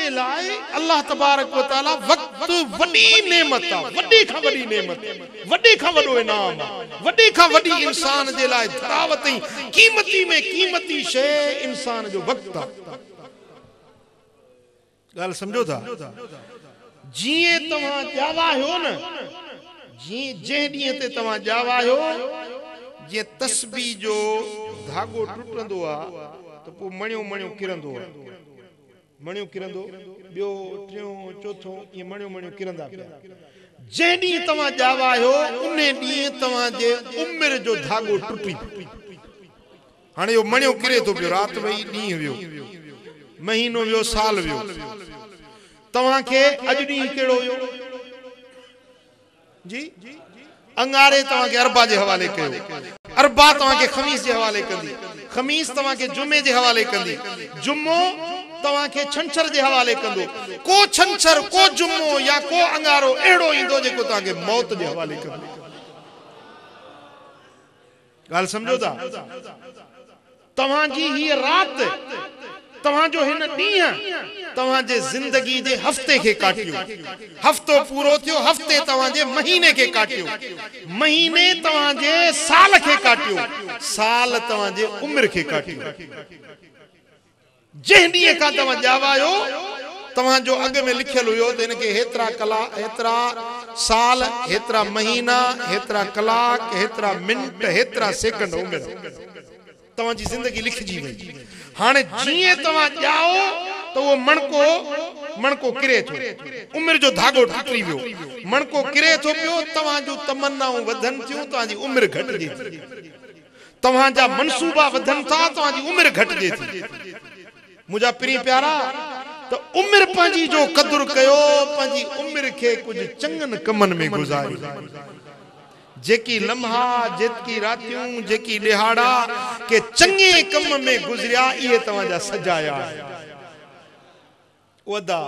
جي لاء الله تبارڪ و تعاليٰ وقت وڏي نعمت آ، وڏي کان وڏي نعمت، وڏي کان وڏو انعام آ، وڏي کان وڏي انسان جي لاء ڌراوت ۽ قيمتي ۾ قيمتي شيء انسان جو وقت آ. ڳالهه سمجهو ٿا؟ جيئن توهان ڄاوا آهيو نه، جيئن جنهن ڏينهن تي توهان ڄاوا آهيو، جيئن تسبيح جو ڌاڳو ٽٽندو آ ته پوء مڻيو مڻيو ڪرندو آ، مڻيو ڪرندو، ٻيو، ٽيون، چوٿون، ائين مڻيو مڻيو ڪرندا پيا. جنهن ڏينهن توهان ڄاوا آهيو، انهي ڏينهن توهان جي عمر جو ڌاڳو ٽٽي پيو. هاڻي اهو مڻيو ڪري ٿو پيو، رات وئي، ڏينهن ويو، مهينو ويو، سال ويو. توهان کي اڄ ڏينهن ڪهڙو هيو؟ جي اڱاري توهان کي اربع جي حوالي ڪيو، اربع توهان کي خميس جي حوالي ڪندي، خميس توهان کي جمعي جي حوالي ڪندي، جمعو توهان کي ڇنڇر جي حوالي ڪندو. ڪو ڇنڇر، ڪو جمعو يا ڪو اڱارو اهڙو ايندو جيڪو توهان کي موت جي حوالي ڪندو. ڳالهه سمجهو ٿا؟ توهان جي هيء رات، توهان جو هن ڏينهن توهان جي زندگي جي هفتي کي ڪاٽيو. هفتو پورو ٿيو، هفتي توهان جي مهيني کي ڪاٽيو. مهيني توهان جي سال کي ڪاٽيو. سال توهان جي عمر کي ڪاٽيو. جنهن ڏينهن کان توهان ڄاوا آهيو، توهان جو اڳ ۾ لکيل هيو ته هن کي هيترا ڪلا، هيترا سال، هيترا مهينا، هيترا ڪلاڪ، هيترا منٽ، هيترا سيڪنڊ عمر توهان جي زندگي لکجي وئي. هاڻي جيئن توهان ڄائو ته اهو مڻڪو، مڻڪو ڪري ٿو. عمر جو ڌاڳو ٽٽي ويو. مڻڪو ڪري ٿو پيو، توهان جون تمنائون وڌن ٿيون، توهان جي عمر گهٽجي ٿي. توهان جا منصوبا وڌن ٿا، توهان جي عمر گهٽجي ٿي. منهنجا پرين پيارا! ته عمر پنهنجي جو قدر ڪيو، پنهنجي عمر کي ڪجهه چڱن ڪمن ۾ گذاريو. جيڪي لمحا، جيتڪي راتيون، جيڪي ڏهاڙا ڪي چڱي ڪم ۾ گذريا، اهي توهان جا سجايا آهن. او ادا،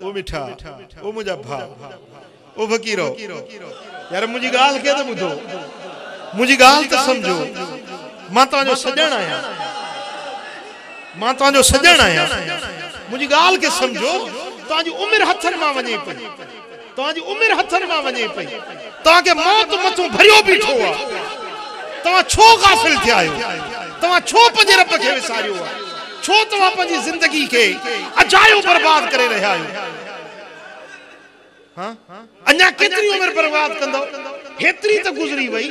او مٺا، او منهنجا ڀاء، او فقيرو، يار منهنجي ڳالهه کي ته ٻڌو، منهنجي ڳالهه ته سمجهو، مان توهان جو سڄڻ آهيان، مان توهان جو سڄڻ آهيان، منهنجي ڳالهه کي سمجهو، توهان جي عمر هٿن مان وڃي پئي، توهان جي عمر هٿن مان وڃي پئي، توهان کي موت مٿون ڀريو بيٺو آهي، توهان ڇو غافل ٿيا آهيو؟ توهان ڇو پنهنجي رب کي وساريو آهي؟ ڇو توهان پنهنجي زندگي کي اجايو برباد ڪري رهيا آهيو؟ ها؟ اڃا ڪيتري عمر برباد ڪندؤ؟ هيتري ته گذري وئي،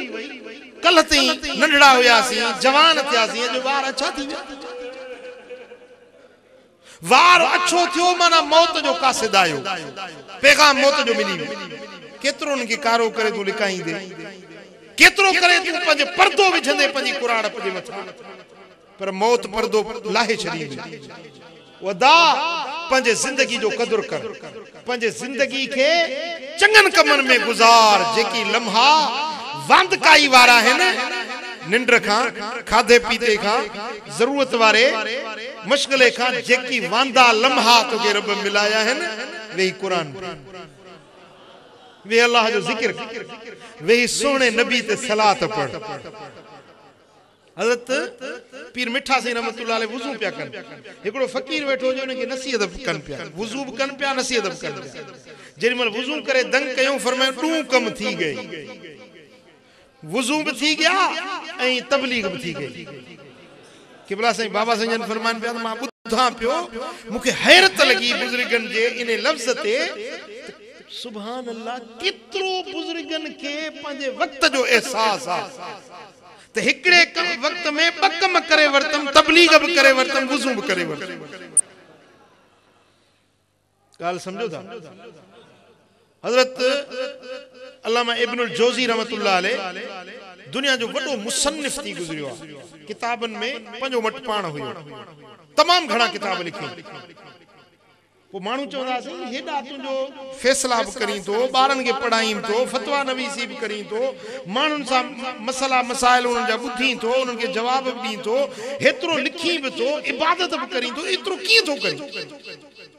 ڪلهه تائين ننڍڙا هياسين، جوان ٿياسين، اڄ وار اڇا ٿي ويا. وار اڇو ٿيو معنيٰ موت جو قاصد آيو، پيغام موت جو ملي ويو. ڪيترو انهن کي ڪارو ڪري تون لڪائيندين، ڪيترو ڪري تون پنهنجو پردو وجهندين پنهنجي ڪراڙپ جي مٿان، پر موت پردو لاهي ڇڏيندي. او ادا! پنهنجي زندگي جو قدر ڪر، پنهنجي زندگي کي چڱن ڪمن ۾ گذار، جيڪي لمحا واندڪائي وارا آهن، ننڊ کان، کاڌي پيتي کان، ضرورت واري مشغلي کان جيڪي واندا لمحا توکي رب ملايا آهن، ويهي قرآن پڙهه، ويهي الله جو ذڪر ڪر، ويهي سهڻي نبي تي صلات پڙهه. حضرت پير مٺا سائين رحمة الله عليه وضو پيا ڪن، هڪڙو فقير ويٺو هجي ان کي نصيحت به ڪن پيا، وضو به ڪن پيا نصيحت به ڪن پيا. جيڏي مهل وضو ڪري دنگ ڪيائون فرمايائون ڏون ڪم ٿي گئي. وضو به ٿي گيا ۽ تبليغ به ٿي گئي. قبلا سائين بابا سائين جن فرمائن پيا ته مان ٻڌان پيو مون کي حيرت لڳي بزرگن جي انهي لفظ تي ته سبحان الله ڪيترو بزرگن کي پنهنجي وقت جو احساس آ ته هڪڙي وقت ۾ ٻه ڪم ڪري ورتم تبليغ به ڪري ورتم وضو به ڪري ورتم. ڳالهه سمجهو ٿا؟ حضرت علامه ابن الجوزي رحمة الله عليه دنيا جو وڏو مصنف ٿي گذريو آهي. ڪتابن ۾ پنهنجو مٽ پاڻ هيو. تمام گهڻا ڪتاب لکيائين. پوء ماڻهو چوندا هئا سائين هيڏا تنهنجو فيصلا به ڪرين ٿو، ٻارن کي پڙهائين ٿو، فتويٰ نويسي به ڪرين ٿو، ماڻهن سان مسئلا مسائل انهن جا ٻڌين ٿو، انهن کي جواب به ڏين ٿو، هيترو لکين به ٿو، عبادت به ڪرين ٿو، ايترو ڪيئن ٿو ڪرين؟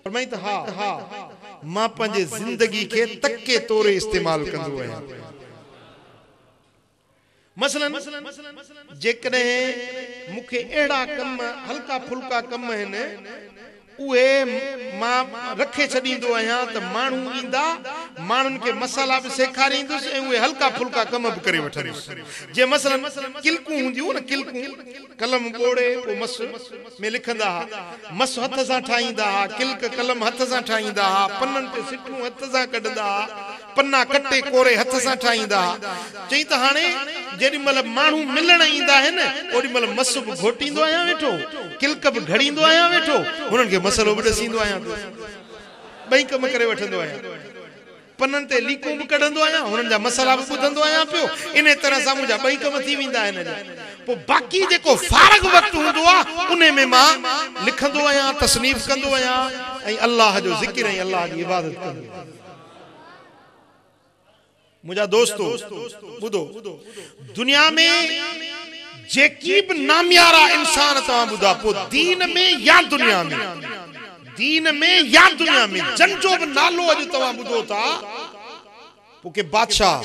فرمائين ته ها، مان پنهنجي زندگي کي تڪي توري استعمال ڪندو آهيان. مثلاً جيڪڏهن مون کي اهڙا ڪم، هلڪا ڦلڪا ڪم آهن، اهي مان رکي ڇڏيندو آهيان ته ماڻهو ايندا، ماڻهن کي مسئلا به سيکاريندس ۽ اهي هلڪا ڦلڪا ڪم به ڪري وٺندس. جيئن مثلاً ڪلڪون هونديون هيون نه ڪلڪون، قلم ٻوڙي پوء مس ۾ لکندا ها، مس هٿ سان ٺاهيندا ها، ڪلڪ قلم هٿ سان ٺاهيندا ها، پنن تي سٽون هٿ سان ڪڍندا ها، پنا ڪٽي ڪوري هٿ سان ٺاهيندا ها. چئي ته هاڻي جيڏي مهل ماڻهو ملڻ ايندا آهن، اوڏي مهل مس به گهوٽيندو آهيان ويٺو، ڪلڪ به گهڙيندو آهيان ويٺو، هنن کي مسئلو به ڏسيندو آهيان پيو. ٻئي ڪم ڪري وٺندو آهيان. پنن تي ليڪون به ڪڍندو آهيان، هنن جا مسئلا به ٻڌندو آهيان پيو. انهيء طرح سان منهنجا ٻئي ڪم ٿي ويندا آهن. پوء باقي جيڪو فارغ وقت هوندو آهي، انهي ۾ مان لکندو آهيان، تصنيف ڪندو آهيان ۽ الله جو ذڪر ۽ الله جي عبادت ڪندو آهيان. منهنجا دوستو ٻڌو، دنيا ۾ جيڪي به ناميارا انسان توهان ٻڌا، پوء دين ۾ يا دنيا ۾، دين ۾ يا دنيا ۾ جن جو به نالو اڄ توهان ٻڌو ٿا، پوء ڪي بادشاهه،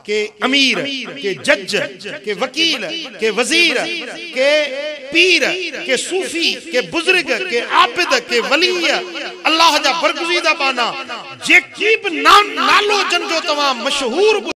ڪي امير، ڪي جج، ڪي وڪيل، ڪي وزير، ڪي پير، ڪي صوفي، ڪي بزرگ، ڪي عابد، ڪي ولي، الله جا برگزيده ٻانها، جيڪي به نالو جن جو توهان مشهور ٻڌو.